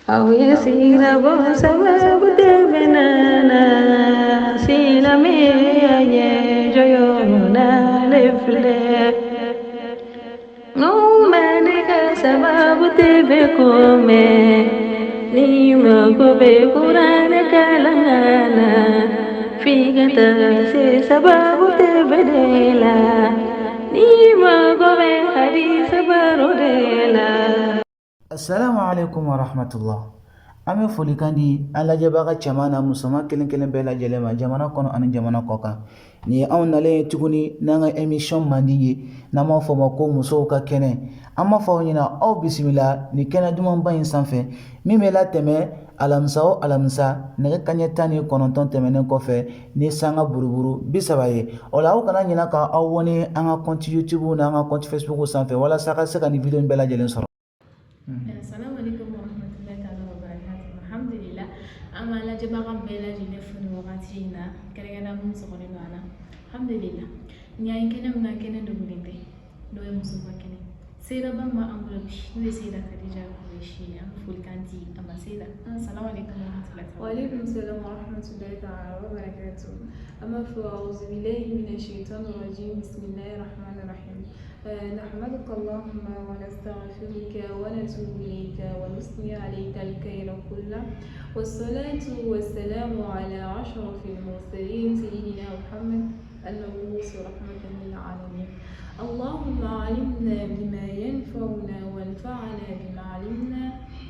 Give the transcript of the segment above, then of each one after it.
Aw ye sirabɔ sababu tɛ bɛna na silamɛya ɲɛ jɔyɔrɔ le filɛ. Ŋo sababu tɛ bɛ ko mɛn ni mago bɛ kuranɛ kalan na f'i ka taa se sababu tɛ bɛ de la ni mago bɛ hadisa baro de la. Assalamu alaikum wa rahmatullah. An bɛ folikan di an lajɛbaga cɛman n'a musoman kelen kelen bɛɛ lajɛlen ma jamana kɔnɔ ani jamana kɔ kan. Nin ye anw nalen ye tuguni n'an ka émission mandi ye, n'an b'a fɔ o ma ko musow ka kɛnɛ. An b'a fɔ aw ɲɛna, aw bisimila nin kɛnɛ dumanba in sanfɛ min bɛ latɛmɛ alamisa o alamisa nɛgɛ kaɲɛ 19 tɛmɛnen kɔfɛ ni sanga buruburu 30 ye. O la, aw kana ɲinɛ ka aw abonner an ka compte YouTube n'an ka compte Facebook sanfɛ walasa ka se ka nin vidéo in bɛɛ lajɛlen sɔrɔ. Assalamu alaikum warahmatullahi ta'ala wabarakatuh. Alhamdulillah, an b'an lajɛbaga bɛɛ lajɛlen fo nin wagati in na, kɛrɛnkɛrɛnnenya minnu sɔgɔlen don an na. Alhamdulillah, nin y'an ye kɛnɛ min kan, kɛnɛ dogolen tɛ, n'o ye musow ka kɛnɛ. Seyidaba min b'an bolo bi, n'o ye Seyida Kadija Kuresi ye, an bɛ folikan di a ma. Seyida, assalamu alaikum warahmatullahi ta'ala. Wa alaikum salam wa rahmatullahi ta'ala wa barakatuh. An b'a fɔ أعوذ بالله من الشيطان الرجيم، بسم الله الرحمن الرحيم. نحمدك اللهم ونستغفرك ونتوب إليك ونثني عليك الخير كله، والصلاة والسلام على أشرف المرسلين سيدنا محمد المبعوث رحمة للعالمين. اللهم علمنا بما ينفعنا وانفعنا بما علمنا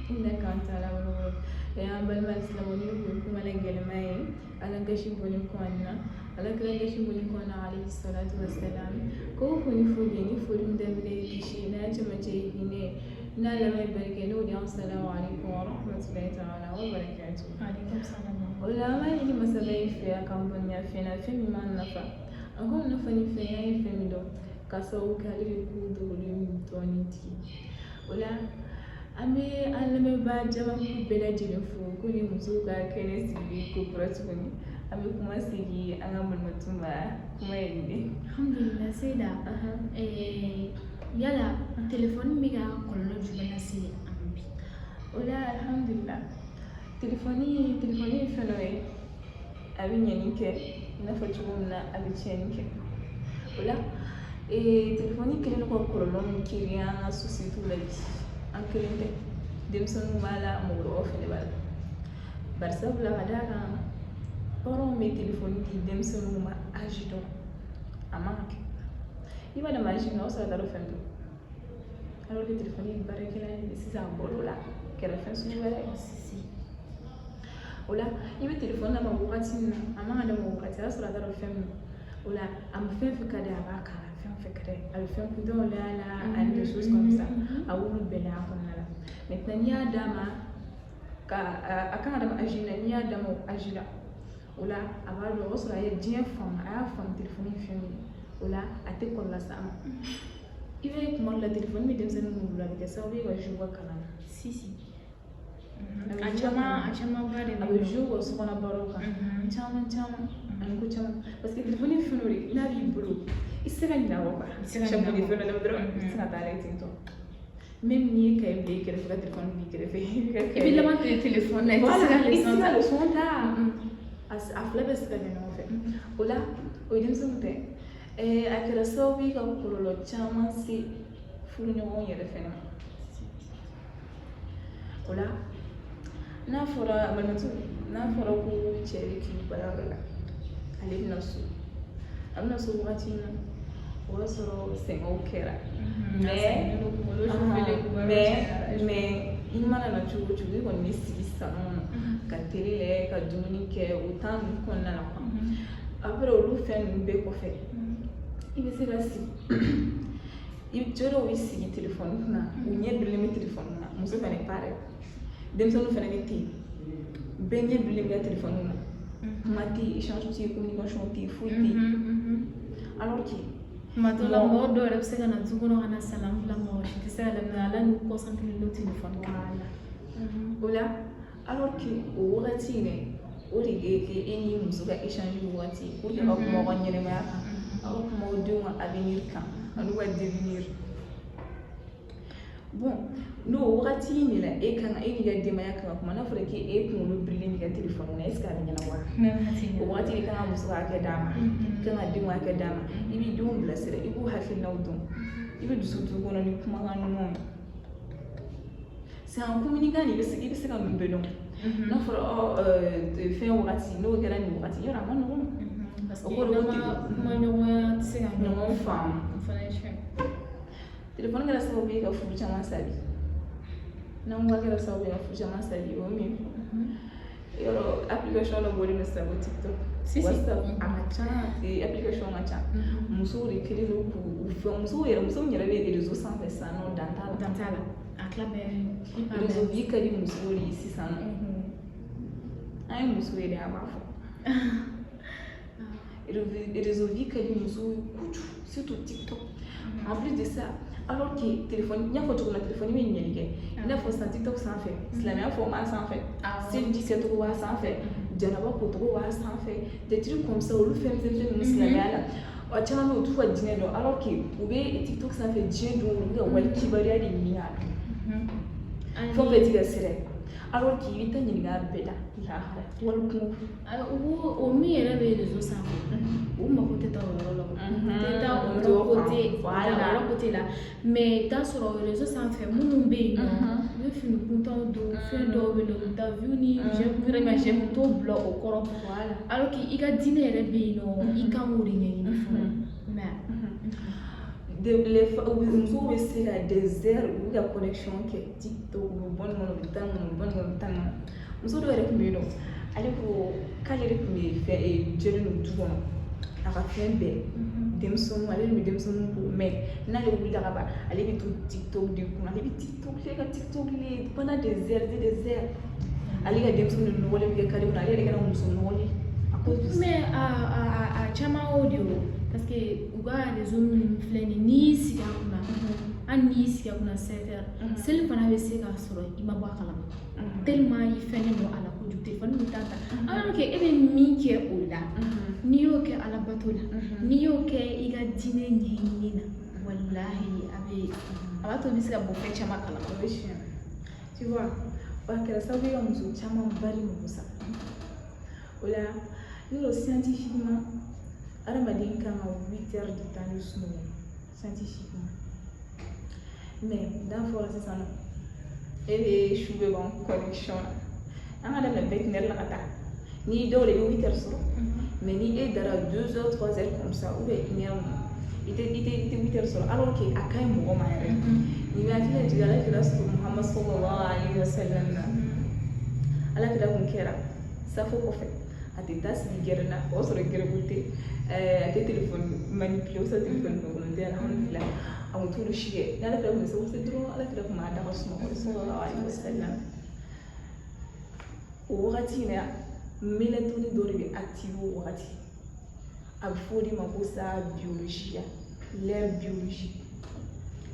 إنك أنت علام الغيوب. An balima silamɛw, ni kun kuma la gɛlɛma ye, Ala gasi bɔlen kɔ an na, Ala kira gasi bɔlen kɔ an na, alayhi salatu wassalam, ko kun ni foli ni foli min daminɛ ye kisi n'a cɛmancɛ ye hinɛ n'a laban ye barika, n'o de ye assalamu alaikum wa rahmatullahi ta'ala wa barakatuh. Alaikum salam. O la, an b'a ɲini masaba in fɛ a k'an dɔnniya fɛn na, fɛn min b'an nafa, an k'an nafa ni fɛn ye, an ye fɛn min dɔn, ka sababu kɛ ale de ko dogolen dɔɔnin tigi. O la, an bɛ an lamɛnbaa jamakulu bɛɛ lajɛlen fo ko ni musow ka kɛnɛ sigilen ko kura tuguni. An bɛ kuma segin an ka manimatu ma, kuma ye nin de. Alhamdulillah, Seyida, yala telefɔni bɛ ka kɔlɔlɔ jumɛn lase an ma bi? O la, alhamdulillah, telefɔni ye fɛn dɔ ye, a bɛ ɲɛni kɛ i n'a fɔ cogo min na a bɛ tiɲɛni kɛ. O la, telefɔni kɛlen don ka kɔlɔlɔ min créer an ka société la bi, an kelen tɛ, denmisɛnninw b'a la, mɔgɔkɔrɔbaw fɛnɛ b'a la. Bari sabula, ka d'a kan parents bɛ telefɔni di denmisɛnninw ma âge dɔn a man ka kɛ. I b'a d'a ma âge min na, o y'a sɔrɔ a t'a dɔn fɛn min don, alors que telefɔni ye baarakɛla ye sisan, a bɔr'o la, a kɛra fɛn sugu wɛrɛ ye. Si. O la, i bɛ telefɔni d'a ma wagati min na a man ka d'a ma wagati, a y'a sɔrɔ a t'a dɔn fɛn min don. O la, a ma fɛn fɛn ka di a ye, a b'a k'a la, fɛn fɛn ka d'a ye, a bɛ fɛn kuntanw layɛ a la ani des choses comme ça, a b'olu bɛɛ layɛ a kɔnɔna la. Maintenant, n'i y'a d'a ma ka a kan ka d'a ma âge min na, n'i y'a d'a ma o âge la, o la a b'a dɔn, o y'a sɔrɔ a ye diɲɛ faamu, a y'a faamu telefɔni ye fɛn min ye. O la, a tɛ kɔlɔlɔ las'a ma. I b'a ye, kuma dɔ la, telefɔni bɛ denmisɛnnin minnu bolo, a bɛ kɛ sababu ye ka jouer u ka kalan na. Si si. A bɛ A jouer u ka caman kalan a camanba de a bɛ bɛ jouer u ka sokɔnɔ baaraw kan caman caman ani ko caman, parce que telefɔni ye fɛn dɔ de ye, n'a b'i bolo, i tɛ se ka ɲinɛ a kɔ quoi. I tɛ se ka Chaque ɲinɛ a fois ni kɔ. fɛn dɔ lamɛn dɔrɔn, i tɛ se ka taa la ten tɔ. Même n'i ye cahier bila i kɛrɛfɛ, ka telefɔni bila i kɛrɛfɛ, i bɛ ka I bɛ laban telefɔni na, i tɛ se Voilà, ka i tɛ se leçon ka ta. leçon ta. A fila bɛɛ tɛ se ka kɛ ɲɔgɔn fɛ. O la, o ye denmisɛnninw ta ye. A kɛra sababu ye ka kɔlɔlɔ caman se furuɲɔgɔnw yɛrɛ fɛnɛ ma. O la, n'a fɔra balimatu, n'a fɔra ko cɛ bɛ k'i baarayɔrɔ la, ale bɛna so, a bɛna so wagati min na, o b'a sɔrɔ sɛgɛnw kɛra, mais i mana na cogo o cogo, i kɔni bɛ sigi salon kɔnɔ ka télé lajɛ, ka dumuni kɛ, o temps ninnu kɔnɔna la quoi. Après olu fɛn ninnu bɛɛ kɔfɛ, i bɛ se ka sigi, i cɛ dɔw bɛ sigi telefɔni kunna, u ɲɛ birilen bɛ telefɔni na, muso fɛnɛ pareil, denmisɛnninw fɛnɛ bɛ ten, bɛɛ ɲɛ birilen bɛ telefɔni na, kuma tɛ yen, échange tɛ yen, communication tɛ yen, foyi tɛ yen, alors que Tuma dɔw la, mɔgɔ dɔw yɛrɛ bɛ se ka na du kɔnɔ ka na salam bila, mɔgɔ si tɛ se ka laminɛ ala n'u concentré don telefɔni kan. Voilà. O la, alors que o wagati yɛrɛ, o de bɛ kɛ e ni muso ka échange wagati ye pour que aw kuma aw ka ɲɛnɛmaya kan, aw ka kuma aw denw ka avenir kan ani u ka devenir. Bon, n'o wagati in de la, e kan ka, e n'i ka denbaya kan ka kuma. N'a fɔra k'e kunkolo birilen n'i ka telefɔni na, est ce que a bɛ ɲɛnabɔ wa? O wagati de kan ka muso ka hakɛ d'a ma, kan ka denw hakɛ d'a ma. I b'i denw bilasira, i b'u hakilinaw dɔn, i bɛ dusu t'u kɔnɔ ni kumakan ɲumanw ye. C'est en communiquant i bɛ se ka ninnu bɛɛ dɔn. N'a fɔra ɔ fɛn wagati n'o kɛra nin wagati, yɔrɔ a ma nɔgɔn. Parce O que kɔrɔ ko n'an ma kuma ɲɔgɔnya tɛ se ka ɲɔgɔn faamu. O fana ye tiɲɛ. Telefɔni kɛra sababu ye ka furu caman sa bi. N'an ko a kɛra sababu ye ka furu caman sa bi, o ye min ye, yɔrɔ application dɔ bɔlen don sisan ko TikTok. Si, si. WhatsApp, a ka ca, application ka ca. Musow de kɛlen don k'u fɛn, musow yɛrɛ, musow yɛrɛ bɛ réseau sanfɛ sisan nɔ, dan t'a la. Dan t'a la, a tila bɛɛ. Réseau vie ka di musow de ye sisan nɔ. An ye muso ye dɛ, an b'a fɔ réseau vie ka di musow ye kojugu, surtout TikTok. En plus de ça, alors que téléphone, n y'a fɔ cogo min na, téléphone bɛ ɲɛli kɛ. I n'a fɔ sisan TikTok sanfɛ, silamɛya fɔ b'a sanfɛ, seliji kɛcogo b'a sanfɛ, janaba kocogo b'a sanfɛ, des trucs comme ça. Olu fɛn misɛn ninnu, silamɛya la, a caman bɛ yen, u t'u ka diinɛ dɔn, alors que u bɛ TikTok sanfɛ diɲɛ don o don, u bɛ ka wali kibaruya de ɲini k'a dɔn. Fɛn o fɛn ti ka sira ye, alors que i bɛ taa ɲininka a bɛɛ la lahara wali kungo. O b'o o min yɛrɛ bɛ réseau sanfɛ, u mako tɛ taa o yɔrɔ la, o tɛ taa o yɔrɔ côté, o yɔrɔ côté la. Mais i bɛ taa sɔrɔ réseau sanfɛ, minnu bɛ yen nɔ, u bɛ fini kuntanw don, fɛn dɔw bɛ yen nɔ, u bɛ taa vue ni j'aime, vraiment j'aime, u t'o bila o kɔrɔ. Alors que i ka diinɛ yɛrɛ bɛ yen nɔ, i kan k'o de ɲɛɲini fɔlɔ, mais Les musow bɛ se ka des heures u bɛ ka connexion kɛ TikTok, u bɛ bɔ nin kɔnɔ, u bɛ taa nin kɔnɔ, u bɛ bɔ nin kɔnɔ, u bɛ taa nin kɔnɔ. Muso dɔw yɛrɛ tun bɛ yen nɔ, ale ko k'ale de tun bɛ fɛn jɛlen don du kɔnɔ, a ka fɛn bɛɛ, denmisɛnninw, ale de bɛ denmisɛnninw ko. Mais n'ale wulila ka ban, ale bɛ to TikTok de kunna, ale bɛ TikTok kɛ, ka TikTok lajɛ pendant des heures et des heures. Ale ka denmisɛnninw nɔgɔlen bɛ kɛ carré kɔnɔ, ale yɛrɛ kɛra muso nɔgɔlen à cause de ça. Mais a caman y'o de ye o, parce que u ka réseau minnu filɛ nin ye, n'i y'i sigi a kunna, hali n'i y'i sigi a kunna 7 heures, seli fana bɛ se k'a sɔrɔ i ma bɔ a kalama, tellement i fɛnnen don a la kojugu, téléphone bɛ taa ta. Alors que e bɛ min kɛ o la, n'i y'o kɛ alabato la, n'i y'o kɛ i ka diinɛ ɲɛɲini na, walahi a bɛ, a b'a to i bɛ se ka bɔ fɛn caman kalama. O ye tiɲɛ. Tu vois, a kɛra sababu ye ka muso caman bari mako sa. O la, yɔrɔ scientifiquement, adamaden kan ka 8 heures de temps de sunɔgɔ scientifiquement. Mais n'a fɔra sisan nɔ, e bɛ su bɛ ban connexion na, an ka daminɛ 21 heures la ka taa, n'i dɔw de bɛ 8 heures sɔrɔ, mais ni e dara 2 heures, 3 heures comme ça, ou bien 1 heure, i tɛ 8 heures sɔrɔ, alors que a ka ɲi mɔgɔ ma yɛrɛ. Nin bɛ hakili lajigin Ala kira Muhammad sallallahu alaihi wa sallam na. Ala kira kun kɛra safo kɔfɛ, a tɛ taa sigi gɛrɛn na, o y'a sɔrɔ gɛrɛbu tɛ, a tɛ téléphone manipuler, o sɔrɔ téléphone kɔnɔ tɛ. Alhamdulilah, a kun t'olu si kɛ. N'ala kira kun bɛ se dɔrɔn, Ala kira kun b'a da ka sunɔgɔ sallallahu alaihi wa sallam. O wagati in na, mélatonine dɔ de bɛ activer o wagati, a bɛ fɔ o de ma ko sa biologie, l'heure biologique.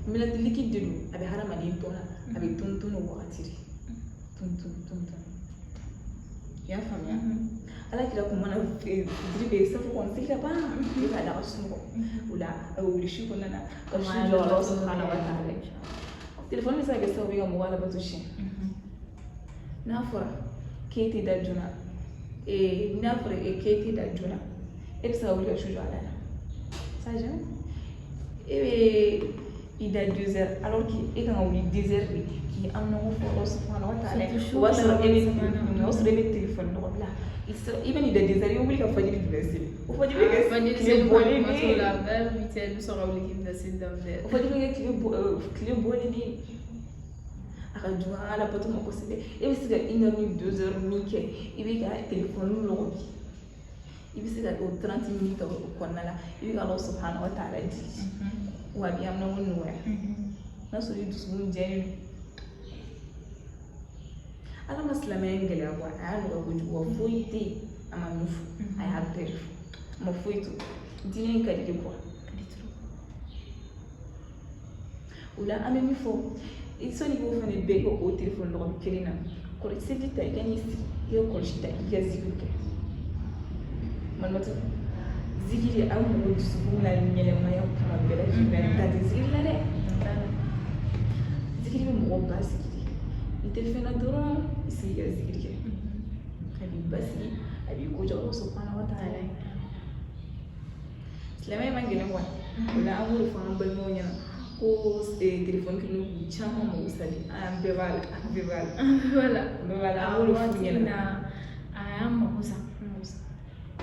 Mélatonine liquide de don, a bɛ hadamaden tɔn na, a bɛ tɔn tɔn o wagati de, tɔn tɔn tɔn tɔn. I y'a faamuya? Ala kira kun mana fitiri bɛ safo kɔni seli ka ban, i b'a da ka sunɔgɔ. O la a bɛ wuli su kɔnɔna na ka su jɔ Ala subahana wa taala. Telefɔni bɛ se ka kɛ sababu ye ka mɔgɔ alabato tiɲɛ. N'a fɔra k'e tɛ da joona, n'a fɔra k'e tɛ da joona, e bɛ se ka wuli ka su jɔ Ala la? Ça jamais. E bɛ i da 2 heures, alors que e kan ka wuli 10 heures de k'i amina fɔ Ala subahana wa taala. O b'a sɔrɔ e bɛ telefɔni nɔgɔ bila. I bɛ n'i da 10 heures, i bɛ wuli ka fajiri jumɛn seli? O fajiri bɛ kɛ tile bɔlen de ye. Vers 8 heures, i bɛ sɔrɔ ka wuli k'i bɛna seli daminɛ. O fajiri bɛ kɛ tile bɔlen de ye. A ka jugu an ka alabato ma kosɛbɛ. E bɛ se ka une heure ni 2 heures min kɛ, i bɛ ka telefɔni nɔgɔ bi, i bɛ se ka o 30 minutes ta o kɔnɔna la, i bɛ ka Ala subahana wa taala di wa a b'i haminanko nɔgɔya, n'a sɔrɔ i dusukun jɛlen don. Ala ma silamɛya in gɛlɛya kuwa, a y'a nɔgɔya kojugu wa. Foyi tɛ yen a ma min fɔ, a y'a bɛɛ de fɔ, a ma foyi to. Diinɛ in ka di de kuwa. O la an bɛ min fɔ, sɔnni k'o fana bɛɛ kɛ o telefɔni lɔgɔ kelen na, kɔrɔ seliji ta, i ka n'i sigi, i ka kɔlɔsi ta, i ka zikiri kɛ. Malimatu, zikiri a bɛ mɔgɔ dusukun la ɲɛnɛmaya kuma bɛɛ lajɛlen na. Dan tɛ zikiri la dɛ. Zikiri. Zikiri bɛ mɔgɔ basigi de. I tɛ fɛn na dɔrɔn, i sigi ka zikiri kɛ, a b'i basigi, a b'i ko diya Ala subahana wa taala ye. Silamɛya man gɛlɛn quoi. O la, an b'o de fɔ an balimaw ɲɛna ko telefɔni kɛlen don k'u caman mago sa de. An bɛɛ b'a la, an bɛɛ b'a la. Voilà. Bɛɛ b'a la, an b'o de f'u Waati ɲɛna. na, a y'an mako sa.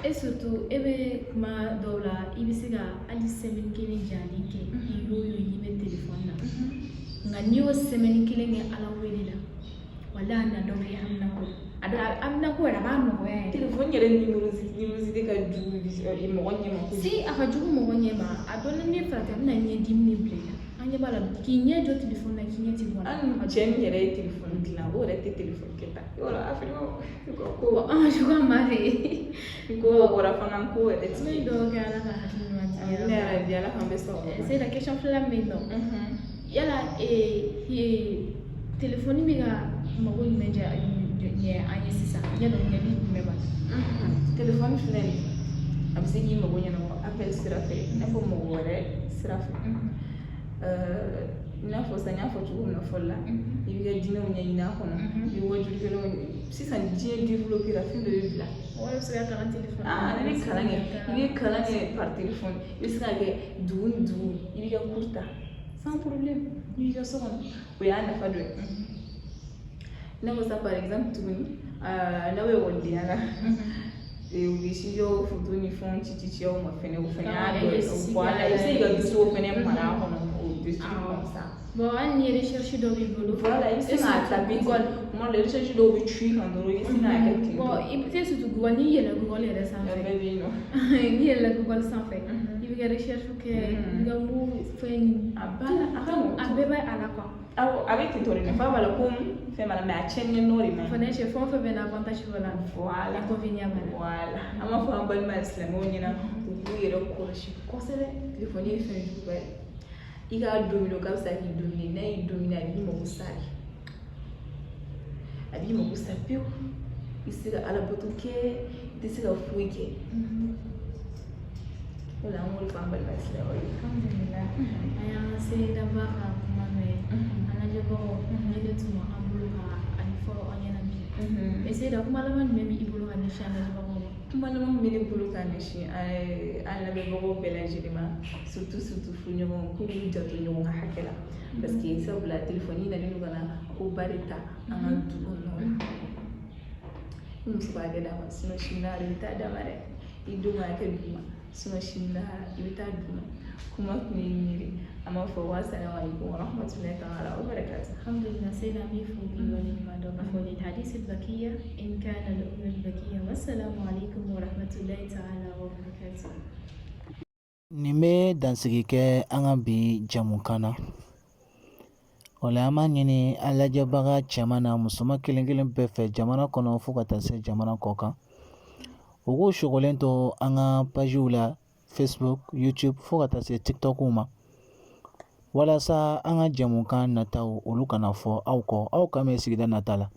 Et surtout, e bɛ kuma dɔw la, i bɛ se ka hali semaine kelen jalen kɛ, i y'o ye i bɛ telefɔni na. Nka n'i y'o semaine kelen kɛ Ala wele la, walahi, a na dɔ bɛ haminako la. A dɔ haminako yɛrɛ, a b'a nɔgɔya yɛrɛ. Telefɔni yɛrɛ numéro ka jugu mɔgɔ ɲɛ ma kojugu. Si, a ka jugu mɔgɔ ɲɛ ma. A dɔn ni farati, a bɛna ɲɛdimi de bila i la. An ɲɛ b'a la, k'i ɲɛ jɔ telefɔni na, k'i ɲɛ ti bɔ a la. Hali cɛ min yɛrɛ ye telefɔni dilan, o yɛrɛ tɛ telefɔni kɛ tan yɔrɔ afiriki ko. Bon, an ka jugu an ma fɛ. Ko bɔra fana ko yɛrɛ N ti. bɛ dugawu kɛ, Ala ka hakili ɲuman di. Amina yarabi, Ala k'an bɛɛ sɔrɔ. Seyida, question filanan bɛ yen nɔ. Yala telefɔni bɛ ka mago jumɛn jɛ ɲɛ an ye sisan? Yala ɲɛli jumɛn b'a la? Telefɔni filɛ nin ye, a bɛ se k'i mago ɲɛnabɔ appel sira fɛ, i n'a fɔ mɔgɔ wɛrɛ sira fɛ. I n'a fɔ sisan, n y'a fɔ cogo min na fɔlɔ la, i b'i ka diinɛw ɲɛɲini a kɔnɔ, i bɛ wajulikɛlaw. Sisan diɲɛ développé la, fɛn bɛɛ bɛ bila. Mɔgɔ bɛ se ka kalan telefɔni. Ah, i bɛ kalan kɛ, i bɛ kalan kɛ par téléphone. I bɛ se ka kɛ dugu ni dugu, i b'i ka cours ta sans problème, i b'i ka so kɔnɔ. O y'a nafa dɔ ye. I n'a fɔ sisan, par exemple tuguni, n'aw bɛ ekɔlidenya la, u bɛ sujet photo ni fɛnw ci ci ci aw ma fɛnɛ, o fɛnɛ y'a dɔ ye. Voilà, i bɛ se k'i ka dossier fɛnɛ mara a kɔnɔ, o dossier comme ça. Bon, hali ni recherche dɔ b'i bolo. Voilà, i bɛ se k'a taper. Google. Kuma dɔ la, recherche dɔw bɛ cu i kan dɔrɔn, i bɛ se k'a kɛ ten. Bon, i bɛ se surtout Google, n'i yɛlɛ Google yɛrɛ sanfɛ. Bɛɛ bɛ yen nɔ. N'i yɛlɛla Google sanfɛ, i bɛ ka recherche kɛ, i bɛ ka mun fɛn ɲini. A banna, a ka nɔgɔn. A bɛɛ bɛ a la quoi. Awɔ, a bɛ ten tɔ de, nafa b'a la komi fɛn b'a la, mais a tiɲɛni nɔ de man ɲi. Fana cɛ, fɛn o fɛn bɛ na, avantage b'a la. Voilà. Inconvénient b'a la. Voilà. An b'a fɔ an balima silamɛw ɲɛna, u k'u yɛrɛ kɔlɔsi kosɛbɛ. Telefɔni ye fɛn juguba ye. I k'a dominer, o ka fisa k'i dominer. N'a y'i dominer, a b'i mago sa de. A b'i mago sa pewu. I tɛ se ka alabato kɛ, i tɛ se ka foyi kɛ. O la, an b'o de fɔ an balima silamɛw ye. Alhamdulillah. An y'an Seyidaba ka kuma mɛn. An lajɛbagaw, ni de tun b'an bolo ka a ɲɛfɔ aw ɲɛna bi. Mais Seyida, kuma laban jumɛn bɛ i bolo ka ɲɛsin an lajɛbagaw ma? Kuma laban min bɛ ne bolo ka ɲɛsin an lamɛnbagaw bɛɛ lajɛlen ma, surtout surtout furuɲɔgɔnw, k'u k'u janto ɲɔgɔn ka hakɛ la, parce que sabula telefɔni nalen don ka na ko ba de ta an ka du kɔnɔnaw la. I muso b'a hakɛ d'a ma, sinon sini lahara i bɛ taa d'a ma dɛ. I denw ka hakɛ d'u ma, sinon sini lahara i bɛ taa d'u ma. Kuma tun ye nin ye de. An b'a fɔ wa salamu aleykum wa rahmatulahi taala wa barakatuh. Alhamdulillah, Seyida, an b'i fo k'i waleɲuman dɔn. K'a fɔ للحديث بقية إن كان للعمر بقية. والسلام عليكم ورحمة الله تعالى وبركاته. Nin bɛ dansigi kɛ an ka bi jamukan na. O la, an b'a ɲini an lajɛbaga cɛman na musoman kelen kelen bɛɛ fɛ, jamana kɔnɔ fo ka taa se jamana kɔ kan, u k'u sogolen to an ka pagew la, Facebook, YouTube, fo ka taa se TikTok ma, walasa an ka jamukan nataw, olu kana fɔ aw kɔ. Aw kan bɛ sigida nata la.